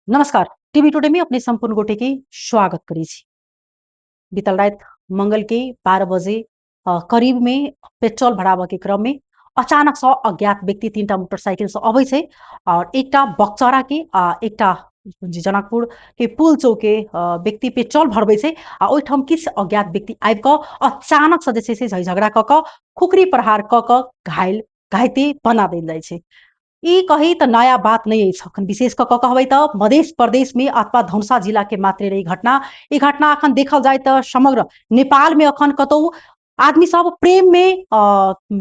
नमस्कार, TV today में अपने संपूर्ण गोटे के स्वागत करै छी। बीतल राति मंगल के 12 बजे करीब में पेट्रोल भराबऽ के क्रम में अचानक से अज्ञात व्यक्ति 3टा मोटरसाइकिल से अबै छै और एकटा बकचौरा के आ एकटा जनकपुर के पुल चौक के व्यक्ति पेट्रोल भरबै छै आ ओहिठाम किछु अज्ञात व्यक्ति आबि कऽ अचानक से जे छै से झगड़ा कऽ कऽ खुखरी प्रहार कऽ कऽ घायते बना देल जाइ छै। ई कही तऽ नया बात नहि अछि। अखन विशेष कऽ कऽ कहबै तऽ मध्य प्रदेश में अथवा धनुषा जिला के मात्रे रही घटना। ई घटना अखन देखल जाय तऽ समग्र नेपाल में अखन कतौ आदमी सब प्रेम में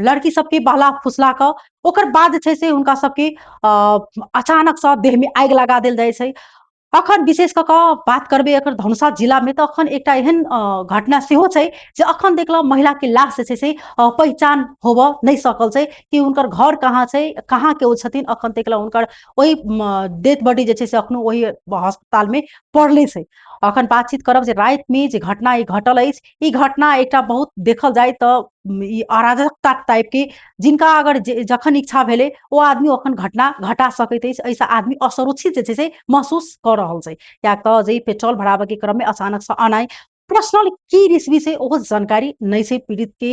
लड़की सबके बहला फुसला कऽ ओकर बाद जे छै से हुनका सबके अचानक से देह में आगि लगा देल जाइ छै। अखन विशेष कऽ कऽ बात करबै अगर धनुषा जिला में तऽ अखन एकटा एहन घटना सेहो छै जे अखन देखलहुँ महिला के लाश जे छै से पहिचान होबऽ नहि सकल छै कि हुनकर घर कहाँ छै, कहाँ के ओ छथिन। अखन देखलहुँ हुनकर ओहि डेथ बॉडी जे छै से अखनो ओहि अस्पताल में पड़ले छै। अखन बातचीत करब जे राति में जे घटना ई घटल अछि, ई घटना एकटा बहुत देखल जाय तऽ ई अराजकता टाइप के जिनका अगर जखन इच्छा भेलै ओ आदमी अखन घटना घटा सकैत अछि। एहिसँ आदमी असुरक्षित जे छै से महसूस कऽ रहल छै। किएक तऽ जे पेट्रोल भराबऽ के क्रम में अचानक से अनाइ पर्सनल की रेसिपी छै ओहो जानकारी नहि छै। पीड़ित के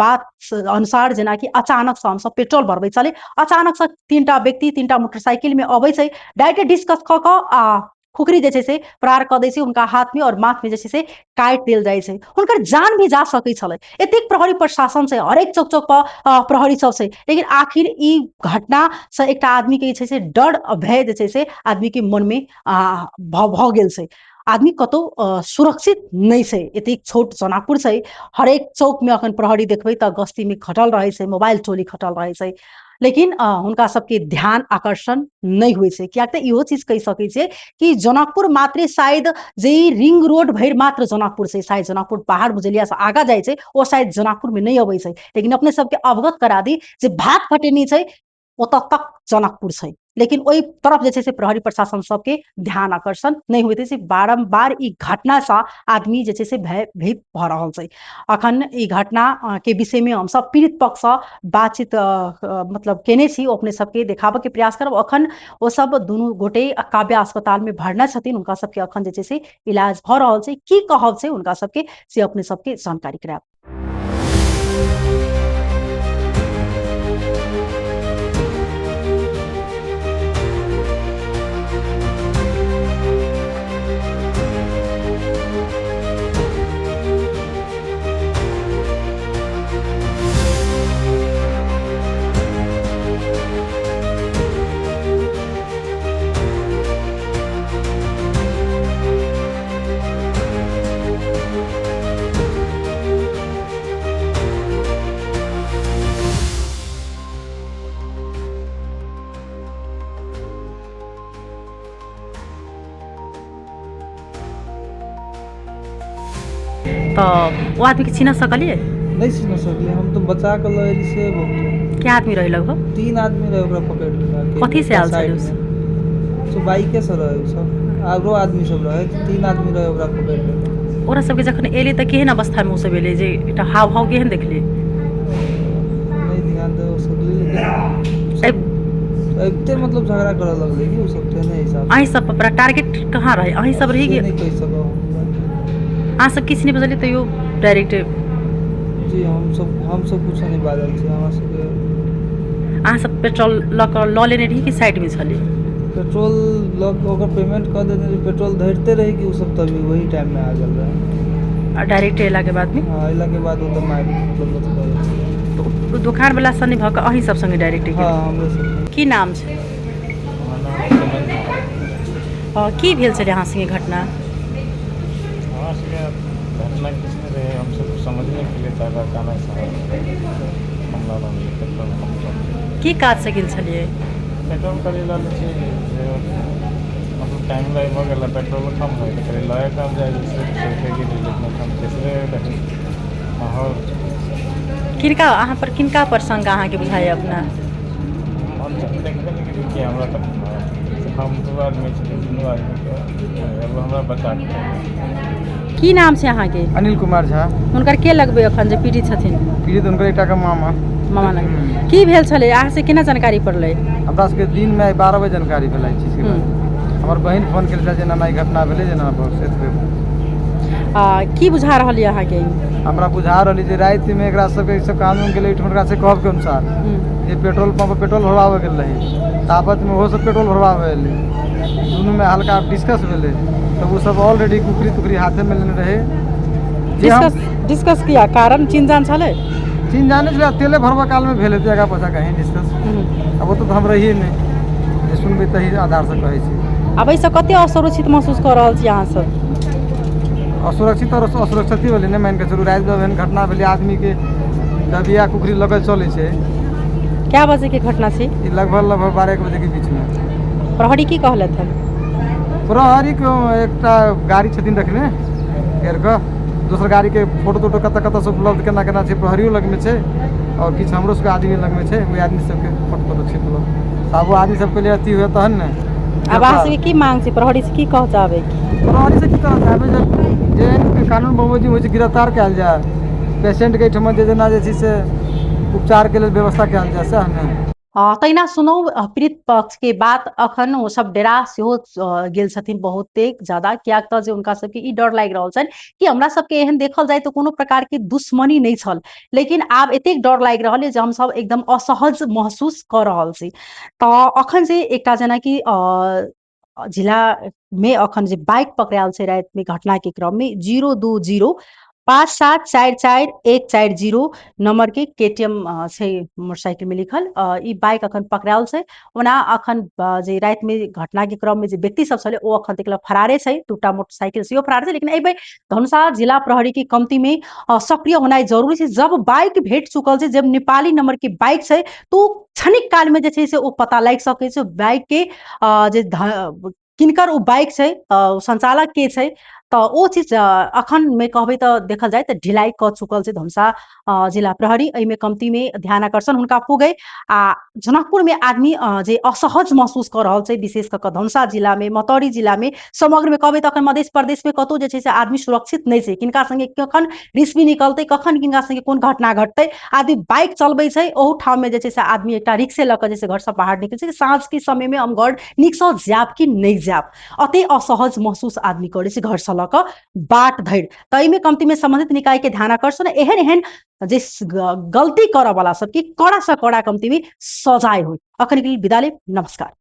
बात अनुसार जेनाकि अचानक से हमसब पेट्रोल भरबै छलै, अचानक से 3टा व्यक्ति 3टा मोटरसाइकिल में अबै छै, डायरेक्ट डिस्कस कऽ कऽ आ खुखरी जे छै से प्रहार कऽ दै छै हुनका हाथ में और माथ में जे छै से काटि देल जाइ छै। हुनकर जान भी जा सकै छलै। एतेक प्रहरी प्रशासन छै, हरेक चौक चौक पर प्रहरी सब छै, लेकिन आखिर ई घटना से एकटा आदमी के जे छै से डर भय जे छै से आदमी के मन में भऽ गेल छै। आदमी कतौ सुरक्षित नहि छै। एतेक छोट जनकपुर छै, हरेक चौक में अखन प्रहरी देखबै तऽ गस्ती में खटल रहै छै, मोबाइल चोरी खटल रहै छै, लेकिन हुनका सबके ध्यान आकर्षण नहि होइ छै। किएक तऽ इहो चीज कहि सकै छियै कि जनकपुर मात्रे शायद जे ई रिंग रोड भरि मात्र जनकपुर छै, शायद जनकपुर पहाड़ बुझलिया से आगा जाइ छै ओ शायद जनकपुर में नहि अबै छै। लेकिन अपने सबके अवगत करा दी जे भात फटेनी छै ओतऽ तक जनकपुर छै, लेकिन ओहि तरफ जे छै से प्रहरी प्रशासन सबके ध्यान आकर्षण नहि होइत अछि। बारम्बार ई घटना से आदमी जे छै से भयभीत भऽ रहल छै। अखन ई घटना के विषय में हमसब पीड़ित पक्ष से बातचीत मतलब केने छी, ओ अपने सबके देखाबऽ के प्रयास करब। अखन ओ सब दुनू गोटे काव्या अस्पताल में भरना छथिन, हुनका सबके अखन जे छै से इलाज भऽ रहल छै। की कहब छै हुनका सबके से अपने सबके जानकारी करायब। तऽ ओ आदमीके चिन्ह सकलियै? नहि चिन्ह सकलियै, हम तऽ बचा कऽ लऽ एली से बहुत। के आदमी रहे लगभग? 3 आदमी रहे, ओकरा पकड़ि लेलक। कथी से आयल छलै? सब बाइके से रहे, सब आरो आदमी सब रहे, 3 आदमी रहे, ओकरा पकड़ि लेलक। ओकरा सबके जखन एलै तऽ केहन अवस्थामे ओ सब एलै, जे एकटा हाव भाव केहन देखलियै? नहि ध्यान दऽ सकलियै, लेकिन अबिते मतलब झगड़ा करऽ लगलै कि ओ सब तेहने हिसाब। अहीं सब पर टारगेट कहाँ रहे? अहीं सब रही? से नहि कहि सकब हम। अहाँ सब किछु नहि बजलियै तैयो डायरेक्ट? जी, हमसब कुछो नहि बाजल छी। हमरा सबके अहाँ सब पेट्रोल लऽ कऽ लऽ लेने रही कि साइडमे छलै? पेट्रोल लऽ कऽ ओकर पेमेंट कऽ देने रही, पेट्रोल धरिते रही कि ओ सब तभी वही टाइममे आ गेल रहै। आ डायरेक्ट अयलाके बादमे? हँ, अयलाके बाद ओ तऽ मारि मतलब अथी कऽ देलकै। तऽ दोकानवला से नहि भऽ कऽ अहीं सब संगे डायरेक्ट? हँ, हमरे सब। की नाम छै? हमर नाम सुमन झा। की भेल छलै अहाँ संगे घटना? हमरा सबके घटना किछु नहि रहै, हमसब समझ नहि गेलियै, तकर अचानक से हमला भऽ गेलै। पेट्रोल पंप की काज से गेल छलियै? पेट्रोल करी लऽ लै छी जे मतलब टाइम लागि भऽ गेल, पेट्रोल कम भऽ गेलै, कहलियै लए कऽ आब जाइ से गेलियै, लेकिन एखन तेसरे रहै माहौल। किनका अहाँ पर, किनका पर शंका अहाँके बुझाइए अपना? हम देखबे नहि केलियै कि हमरा तऽ हम 2 आदमी छलियै, दुनू आदमीके एगो हमरा बचा कऽ। की नाम छै अहाँके? अनिल कुमार झा। हुनकर के लगबै अखन जे पीड़ित छथिन? पीड़ित हुनकर एकटा मामा। मामा लग। की भेल छलै, अहाँ से केना जानकारी पड़लै? हमरा सबके दिनमे 12 बजे जानकारी भेलै चीजके बारेमे। हमर बहिन फोन केलकै जे एना ई घटना भेलै, जे एना बस एतबे। की बुझा रहल यऽ अहाँके? हमरा बुझा रहल जे रातिमे एकरा सबके ई सब कानून गेलै एहिठाम, एकरा से कहबके अनुसार जे पेट्रोल पंप पर पेट्रोल भरबाबऽ गेल रही, ताबतमे ओहो सब पेट्रोल भरबाबऽ एलै, दुनूमे हल्का डिस्कस भेलै, तऽ ओ सब ऑलरेडी कुकरी तुकरी हाथेमे लेने रहै। डिस्कस किया कारण चिन्ह जान छलै? चिन्ह जाने छलै, तेले भरबऽ कालमे भेल हेतै आगाँ पाछाँ कहीं डिस्कस। आब ओतऽ तऽ हम रहियै नहि, जे सुनबै तही आधारसँ कहै छी। आब एहिसँ कते असुरक्षित महसूस कऽ रहल छी अहाँ सब? असुरक्षित आओर असुरक्षित भेलै नहि, मानि कऽ चलू रातिमे एहन घटना भेलै, आदमीके दबिया कुकरी लऽ कऽ चलै छै। कए बजेके घटना छै? ई लगभग लगभग 12-1 बजेके बीचमे। प्रहरी की कहलथि हन? प्रहरीके एकटा गाड़ी छथिन रखने घेर कऽ, दोसर गाड़ीके फोटो तोटो कतऽ कतऽसँ उपलब्ध केना केना छै, प्रहरियो लगमे छै आओर किछु हमरो सबके आदमी लगमे छै, ओहि आदमी सबके फोटो तोटो छै उपलब्ध। आब ओ आदमी सबके लिए अथी हुए तहन ने। आब अहाँ सबके की मांग छै? प्रहरी से की कह चाहबै? प्रहरी से की कह चाहबै जे कानून बमोजिम होइ छै गिरफ्तार कयल जाय, पेशेंटके एहिठमा जे जेना जे छै से उपचारके लेल व्यवस्था कयल जाय, सएह ने। तहिना सुनौ पीड़ित पक्ष के बात। अखन ओ सब डेरा सेहो गेल छथिन बहुतेक ज्यादा, कियाक तऽ जे हुनका सबके ई डर लागि रहल छनि कि हमरा सबके एहन देखल जाय तऽ कोनो प्रकार के दुश्मनी नहि छल, लेकिन आब एतेक डर लागि रहल अइ जे हमसब एकदम असहज महसूस कऽ रहल छी। तऽ अखन जे एकटा जेनाकि जिला में अखन जे बाइक पकड़ायल छै राति में घटना के क्रम में 020 5 7 4 4 1 4 0 नंबर के KTM छै मोटरसाइकिल में लिखल, ई बाइक अखन पकड़ायल छै। ओना अखन जे राति में घटना के क्रम में जे व्यक्ति सब छलै ओ अखन तक फरारे छै, दूटा मोटरसाइकिल सेहो फरार छै। लेकिन एहि बेर धनुषा जिला प्रहरी के कमती में सक्रिय होनाइ जरूरी छै। जब बाइक भेट चुकल छै, जब नेपाली नंबर के बाइक छै तो क्षणिक काल में जे छै से ओ पता लागि सकै छै बाइक के जे किनकर ओ बाइक छै, संचालक के छै। तऽ ओ चीज अखन मे कहबै तऽ देखल जाय तऽ ढिलाइ कऽ चुकल छै धनुषा जिला प्रहरी। एहिमे कमती में ध्यान आकर्षण हुनका पुगै। आ जनकपुर में आदमी जे असहज महसूस कऽ रहल छै, विशेष कऽ धनुषा जिला में, मतौरी जिला में, समग्र में कहबै तऽ अखन मध्य प्रदेश में कतौ जे छै से आदमी सुरक्षित नहि छै। किनका संगे कखन रिस्वी निकलतै, कखन किनका संगे कोन घटना घटतै। आदमी बाइक चलबै छै ओहू ठाम में जे छै से आदमी एकटा रिक्शे लऽ कऽ जे घर से बाहर निकलै छै, साँझ के समय में हम घर नीकसँ जायब कि नहि जायब, अति असहज महसूस आदमी करै छै घर से लऽ कऽ बाट धरि। तऽ एहिमे कमती में संबंधित निकाय के ध्यान आकर्षण, एहन एहन जे गलती करऽ वाला सबके कड़ा से कड़ा कमती में सजाय होय। अखन के लेल विदा लेब, नमस्कार।